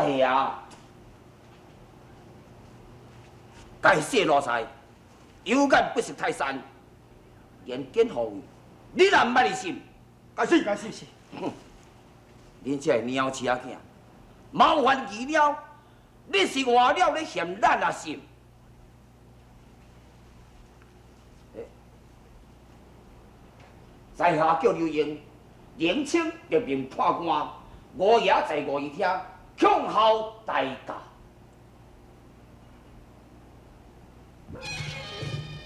大爷，该死奴才，有眼不识泰山，连典护卫，你若毋捌伊信？该死该死！哼，恁这个猫鼠仔囝，冒犯义了，你是活了咧嫌咱啊信？在下叫刘英，年轻革命判官，五爷在五义厅，恭候大驾。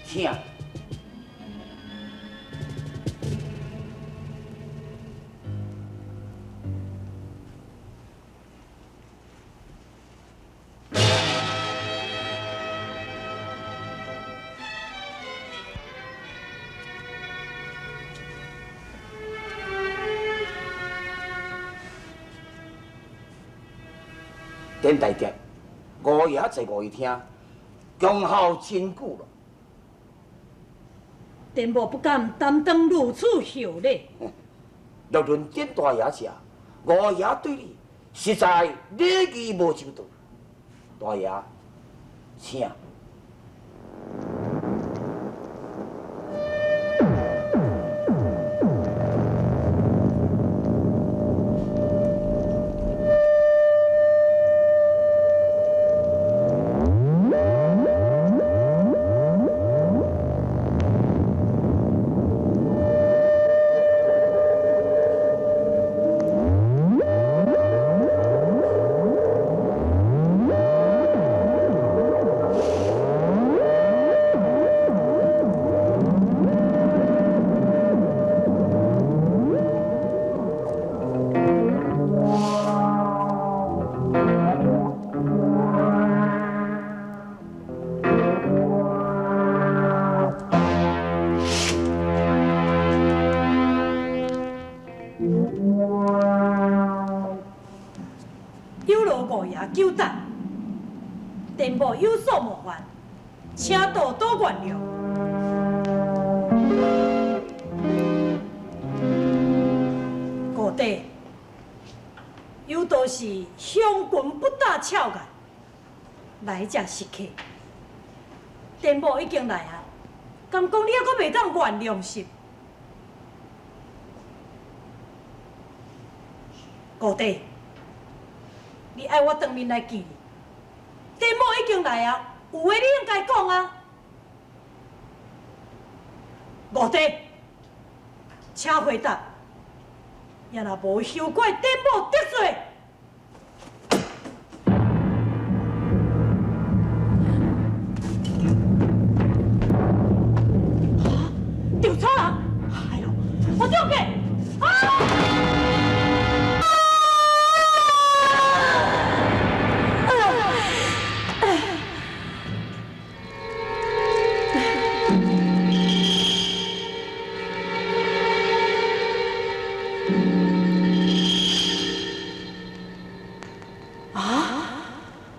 请。典大侠，五爷在五义厅，恭候真久了。典某不敢担当如此厚礼。若论典大爷者，五爷对你实在礼义无周到。大爷，请。有劳五爷久等，典某有所冒犯，请多多原谅。五弟，有道是乡军不打俏眼，来者是客。典某已经来啊，敢讲你犹阁袂当原谅是？五弟，你爱我当面来见你，典某已经来啊，有话你应该讲啊。五弟，请回答，也若无休怪典某得罪。啊！中错人！哎呦，我中计！啊！啊！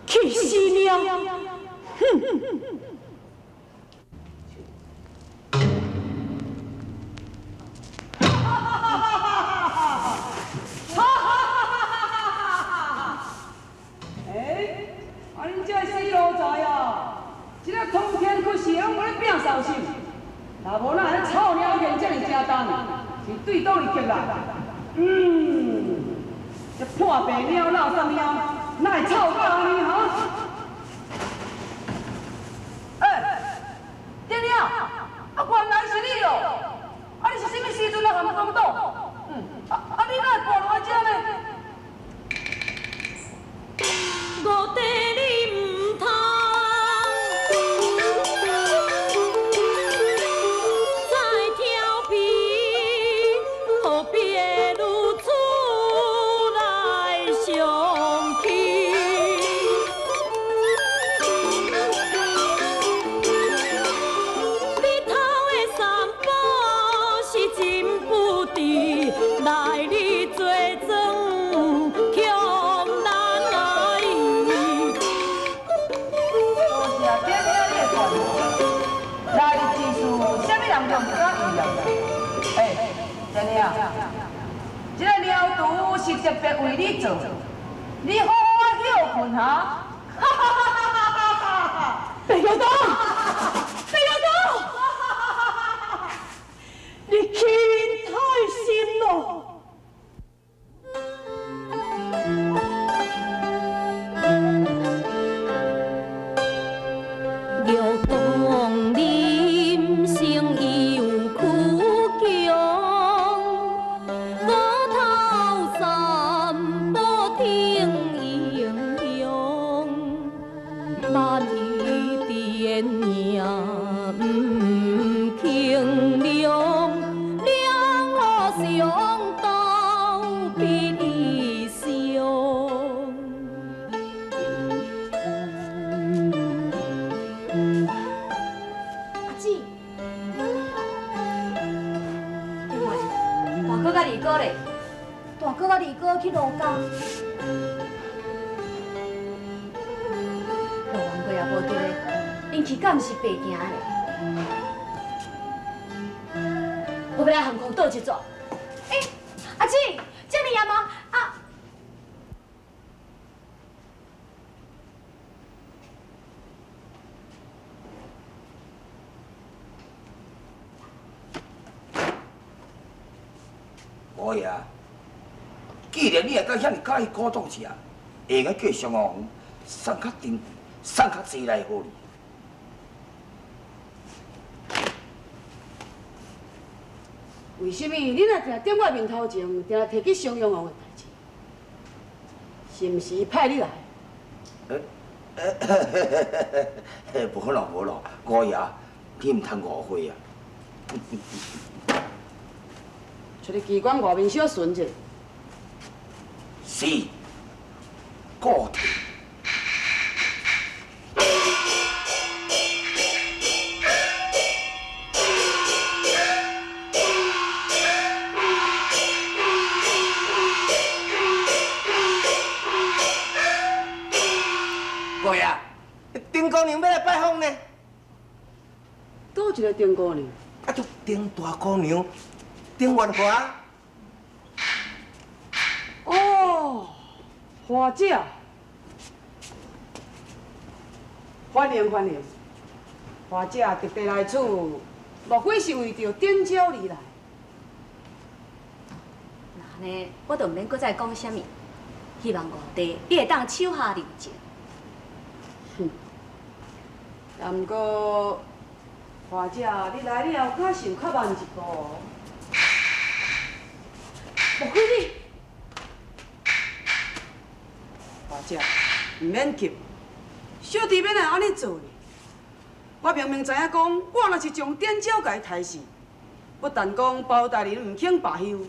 气死了！哼！欸，啊恁这个死奴才啊，这个通天窟是拢无咧摒扫是？若无哪会臭猫烟遮尔正重？是对佗位吸啦？这破病猫、垃圾猫，哪会臭到按呢？哈？欸，店长，啊原来是你哦！啊你是啥物时阵来含公岛？啊你哪会跋落来遮呢？五弟你毋通再调皮，何必如此来相欺？你偷的三宝是真不值，来日做庄强难挨。多谢典兄你的劝来之事，啥物人拢毋敢意啊！欸，典兄，这个鸟厨是特别为你做，你好好啊休問哈？白玉東，白玉東，你欺人太甚咯！玉講人生有苦強，高頭三寶聽英雄，萬一電影毋輕量，兩和尚鬥比理想。阿姊，你看，大哥佮二哥咧，大哥佮二哥去路家，路人过也無佇咧，𪜶去敢毋是白行的？我欲來巷口倒一逝。欸，阿姊，這爾嚴嗎？啊！五爺，既然你會當遐爾佮意古董車，會用得叫雙紅送較珍貴、送較濟來予你。為什麼你若定踮我面頭前，定提起襄陽王的代誌？是毋是伊派你來？無啦無啦，五爺，你毋通誤會啊！出去機關外面小巡者。是，顧體。五爺，丁姑娘欲來拜訪呢。佗一个丁姑娘？啊，就丁大姑娘，丁元華。哦，華姐，歡迎歡迎。華姐特地來此，莫非是為著點鳥而來？那按呢，我就毋免閣再講啥物。希望五弟你會當手下留情。哼，也毋過，華姐，你來了，敢是有較慢一步？莫非你？華姐，毋免急，小弟欲哪會按呢做呢？我明明知影講，我若是將點鳥共伊刣死，不但講包大人毋肯罷休，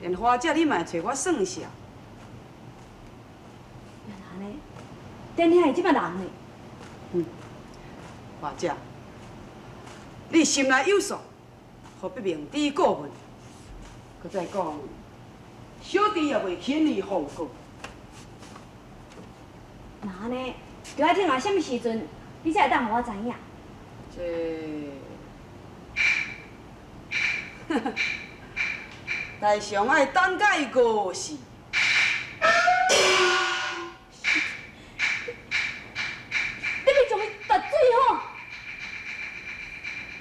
連華姐你嘛會揣我算數。原來按呢，典兄伊這擺人呢？嗯，華姐，你心內有數，何必明知故問？閣再講，小弟也袂輕易放過。那按呢，就愛等到啥物時陣，你才會當予我知影？這，大上愛等甲伊過世。你欲將伊奪水吼？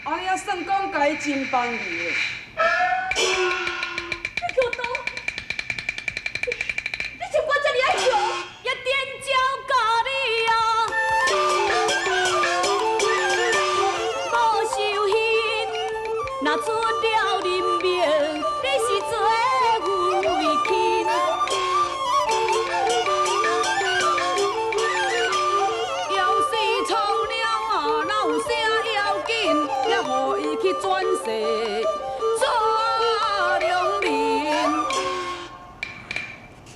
按呢仔算講，共伊真幫伊咧。你叫當，你像我這爾愛強，也點鳥共你啊！無受刑，若出了人命，你是做為親。枵死臭貓啊，哪有啥要緊？也予伊去轉世做良民。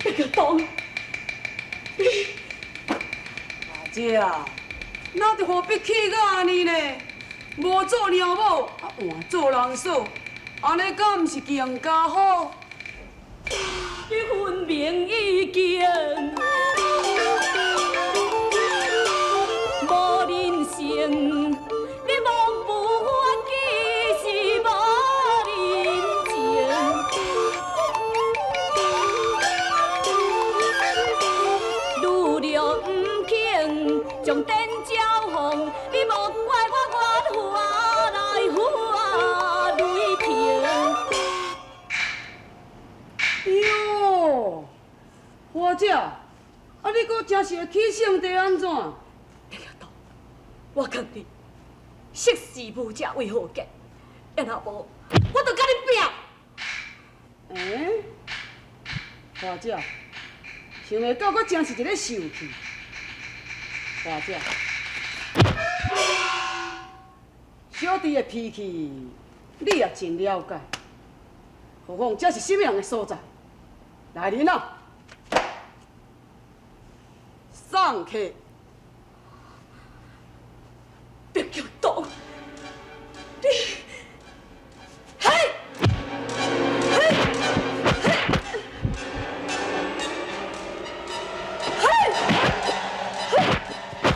白玉東，華姐啊，哪就何必氣到按呢呢？無做娘某，啊換做人嫂，按呢敢毋是更加好？你分明已經無人性，你忘不記是無人情。女將電招風，你莫怪我願發來發雷霆。喲，花姐，啊你閣真是會起性地按怎？白玉堂，我勸你，識時務者為豪傑，若無，我就佮你拼。欸，花姐，想袂到我真是一个受氣。花姐，小弟的脾氣，你也真了解。何況這是啥物人的所在？來人啊，送客。白玉堂，你，嘿，嘿，嘿，嘿，嘿，嘿，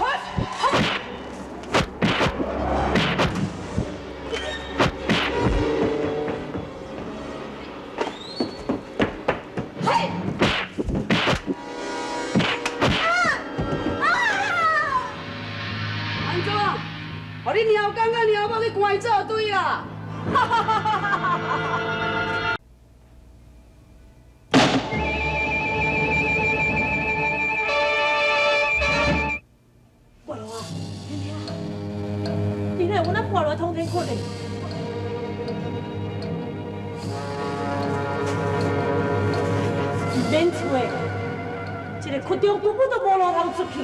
嘿，啊！按怎？予你猫公佮猫某去关做堆啦！哈哈哈哈哈哈！菠萝啊，你哪会有咱跋落通天窟的？毋免揣，這個窟中根本就無路通出去。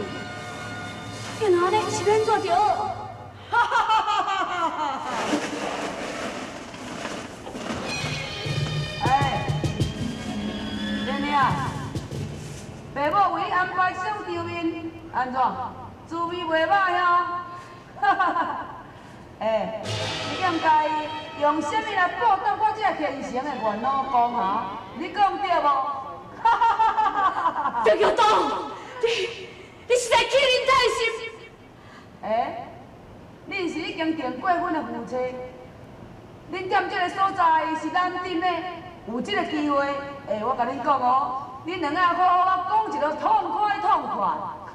原來按呢是欲按怎著？哎，莲莲啊，爸母為你安排小場面，按怎？滋味袂歹哦。哈哈哈！哎，你應該用啥物來報答我這個虔誠的元老公哈？你講對無？哈哈哈哈哈！白玉堂，你實在欺人太甚！哎，恁是已經訂過婚的夫妻，恁踮這個所在是難得的，有這個機會，哎，我共恁講哦，恁兩个好好仔講一个痛快痛快。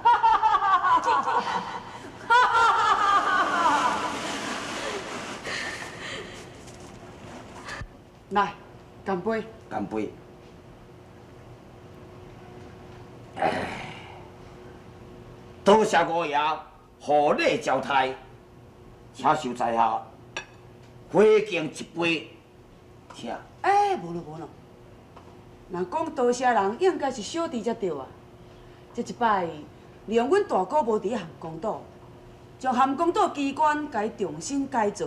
哈哈哈哈哈哈！哈哈哈哈哈！來，乾杯！乾杯！唉，多謝五爺厚禮招待，請受在下回敬一杯，請。哎，無咯無咯，若講多謝人，應該是小弟才對啊。這一擺利用阮大哥無佇涵江島，將涵江島機關共伊重新改造，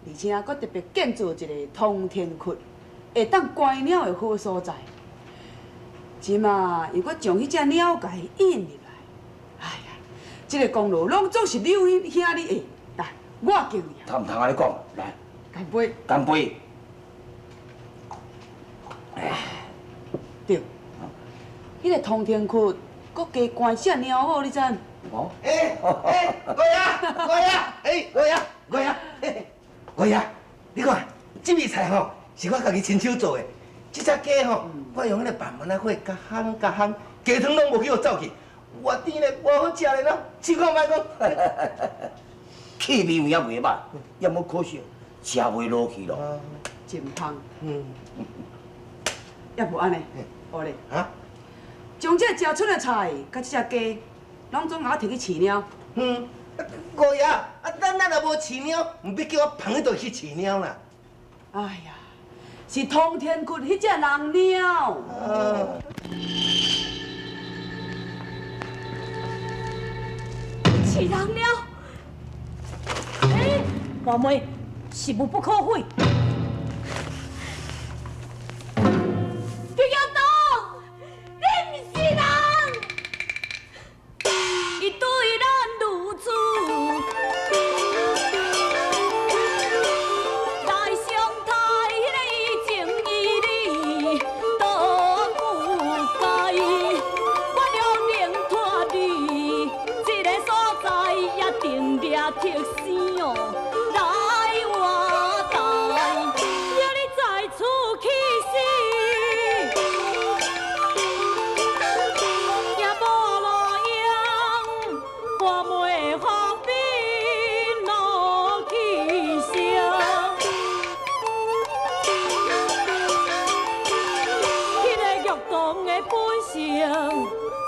而且閣特別建造一個通天窟，會當觀鳥的好所在。這馬又閣將彼隻鳥共伊引入來，哎呀，這個功勞攏總是柳兄你的，來，我敬你啊！通毋通按呢講？來，乾杯！乾杯！對，彼個通天窟閣加關隻鳥某，你知？哦。欸欸，五爺，五爺，欸，五爺，五爺，五爺，你看這味菜吼，是我家己親手做的。這隻雞吼，我用彼個慢慢仔火，共烘共烘，雞湯攏無去予走去，偌甜咧，偌好食咧喏，試看覓講。氣味有影袂歹，也無可惜，食袂落去咯。真芳。也無按呢，好咧。啊？將這食出的菜，佮這隻雞，攏總共提去飼貓。五爺，啊，咱若無飼貓，毋必叫我放彼度去飼貓啦。哎呀，是通天窟彼隻人貓。飼人貓。欸，大妹，是無不可悔。白玉堂，你毋是人，伊對咱如此來相待，彼个伊情義理都有該，我若能脫離這个所在，也定掠特生哦來活台。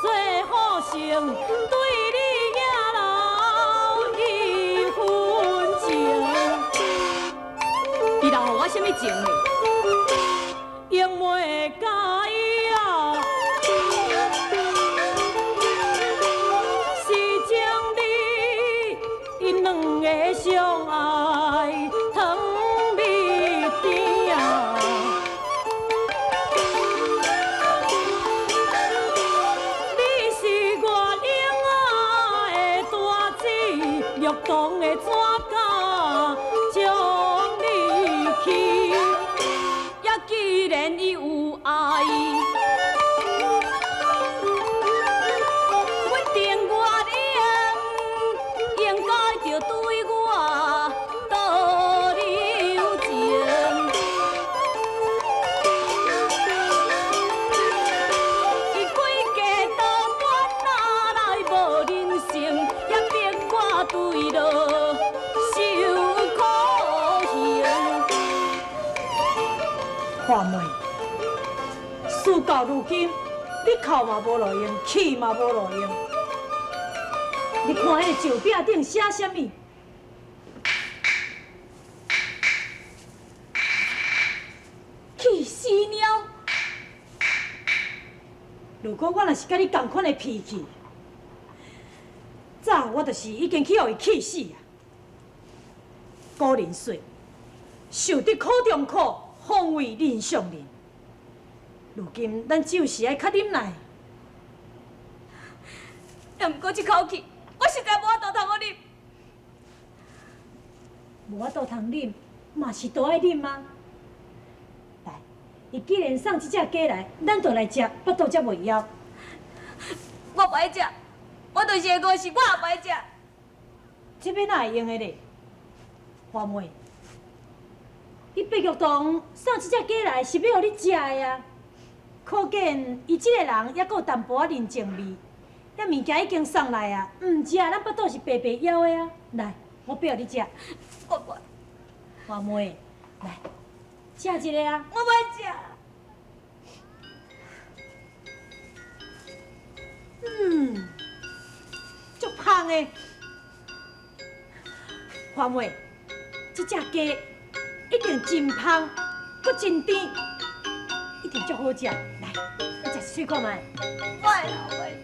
做好生，对你也留一份情。伊留予我啥物情呢？永袂改啊！是将你𪜶两个相爱糖蜜甜啊！你是我永爱的大姊，玉堂的怎敢将你弃？也既然伊有爱，阮定月英应该著对我多留情。伊规家倒转哪来无人性，也逼我坠落受苦刑。花妹，事到如今，你哭嘛无路用，气嘛无路用。你看彼个石壁顶写啥物？气死猫！如果我若是佮你仝款的脾气，早我就是已经去予伊气死啊！古人说，受得苦中苦，方为人上人。如今咱就是爱较忍耐。也毋过这口气，我实在无法度通予啉。无法度通忍，嘛是都爱忍啊。来，伊既然送这只鸡来，咱就来食，腹肚才袂枵。我不爱食，我就是会饿死，我也不爱食。这欲哪会用的咧？花妹，伊白玉堂送这只鸡来是欲予你食的啊。可见伊这个人犹阁有淡薄仔人情味。遐物件已经送来啊，毋食咱腹肚是白白枵的啊。来，我逼予你食。我不爱，花妹，来，食一个啊。我不爱食。足芳的。花妹，这只鸡一定真芳，阁真甜，一定足好食。来，你食一喙看觅。我爱啦，我爱食。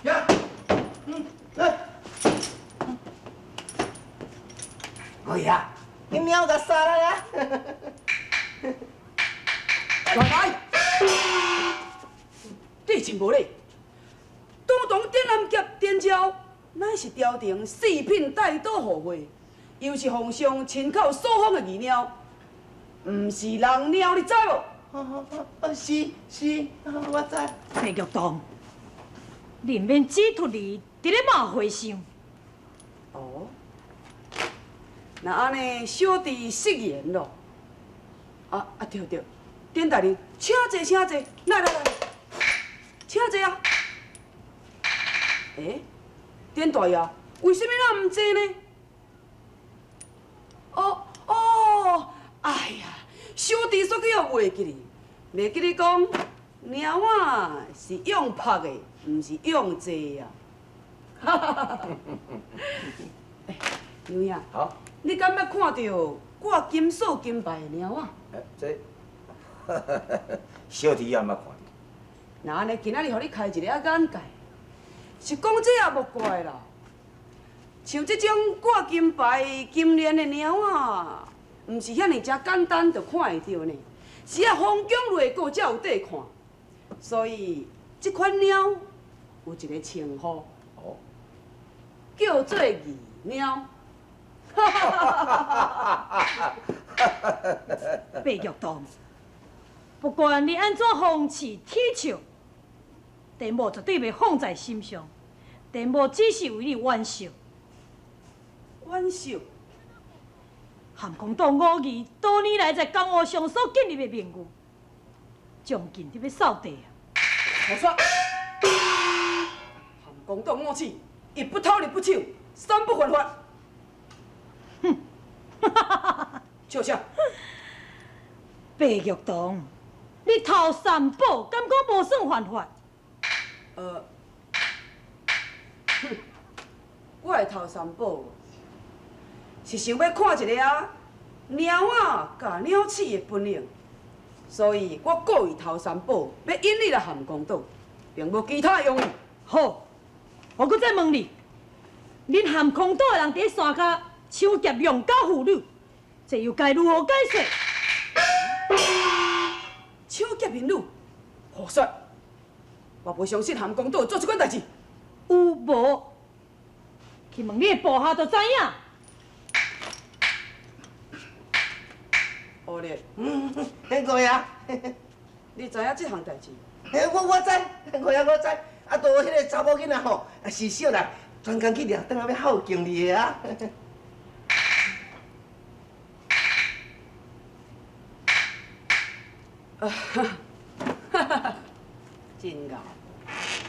呀，来，五爷，你猫共杀来啊！来，你真无礼！堂堂点南侠点招，乃是朝廷四品带刀护卫，又是皇上亲口所封的义猫，毋是人猫，你知无？是是，我知。白玉堂，你毋免指出你伫咧骂和尚。哦，若按呢，小弟失言咯。啊啊对对，典大人，请坐请坐，来来来，请坐啊。欸，典大爷，为什么咱毋坐呢？哦哦，哎呀，小弟煞去予袂记哩，袂记哩讲，猫仔是用拍的，毋是用坐啊。哈哈哈哈哈！欸，娘影，好，你敢捌看著挂金锁金牌的猫仔？欸，这，小弟也毋捌看著。若按呢，今仔日予你开一个仔眼界，是讲这也无怪啦。像这种挂金牌、金链的猫仔，毋是遐尔遮简单就看会著呢，是爱风景掠过才有得看。所以这款猫有一个称呼，叫做义猫。白玉堂，不管你按怎讽刺铁笑，田某绝对袂放在心上。田某只是为你惋惜。惋惜？含空島五義多年來在江湖上所建立的名譽，將近佇欲掃地啊！胡說！含公島五齒，一不偷，二不搶，三不犯法。哼！笑啥？白玉堂，你偷三寶，敢講無算犯法？哼，我會偷三寶，是想欲看一个啊貓仔咬鳥鼠的本領，所以我故意偷三寶，欲引你來含光島，並無其他用意。好，我閣再問你，恁含空島的人佇山跤搶劫良家婦女，這又該如何解釋？搶劫民女，胡說！我袂相信含光島做這款代誌。有無？去問你的部下就知影。烏烈，五爺，你知影這項代誌？嘿，我知，五爺我知。啊，都彼个查某囡仔吼，是小人，專工去掠轉來欲孝敬你的啊。真𠢕，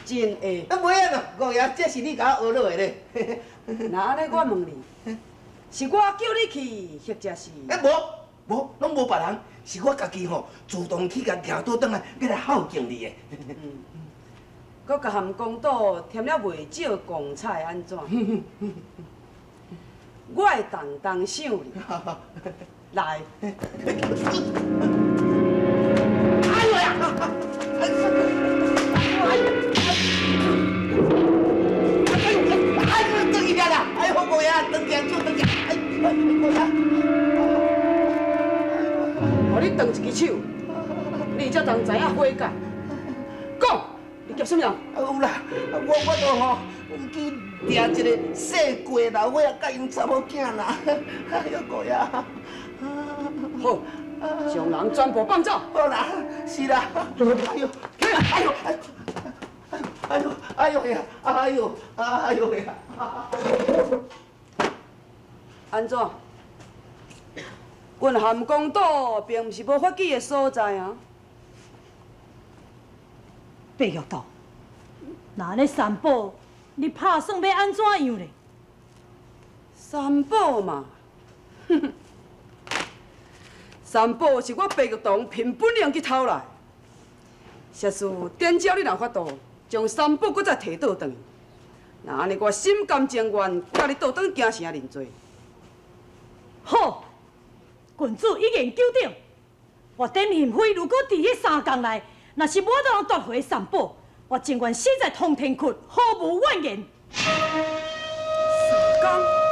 真會。啊，袂啊，五爺，這是你共我學落的咧。若按呢，我問你，是我叫你去，或者是？欸，無，無，攏無別人，是我家己吼主動去共掠倒轉來，欲來孝敬你的。閣共含公島添了袂少光彩，按怎？我會重重賞你。來。哎呦呀！哎呦，轉去啦！哎呦，五爺，轉去，手轉去！哎，五爺。予你斷一支手，你才通知影悔改。講，你劫啥物人？有啦，我著吼去掠一个细过老尾仔，佮𪜶查某囝啦。哎呦，五爷。好，将人全部放走。好啦，是啦。哎呦，哎呦，哎呦，哎呦呀，哎呦，哎呦呀。按怎？阮含光岛并毋是无法纪的所在啊！白玉堂，若按呢三宝，你拍算欲按怎样咧？三宝嘛，三宝是我白玉堂憑本領去偷來。設使點招你若有法度將三寶閣再提倒轉去，若按呢我心甘情願，共你倒轉京城認罪。好，郡主一言九鼎。我典賢妃如果佇彼三工內，若是無法度奪回三寶，我情願死在通天窟，毫無怨言。三工。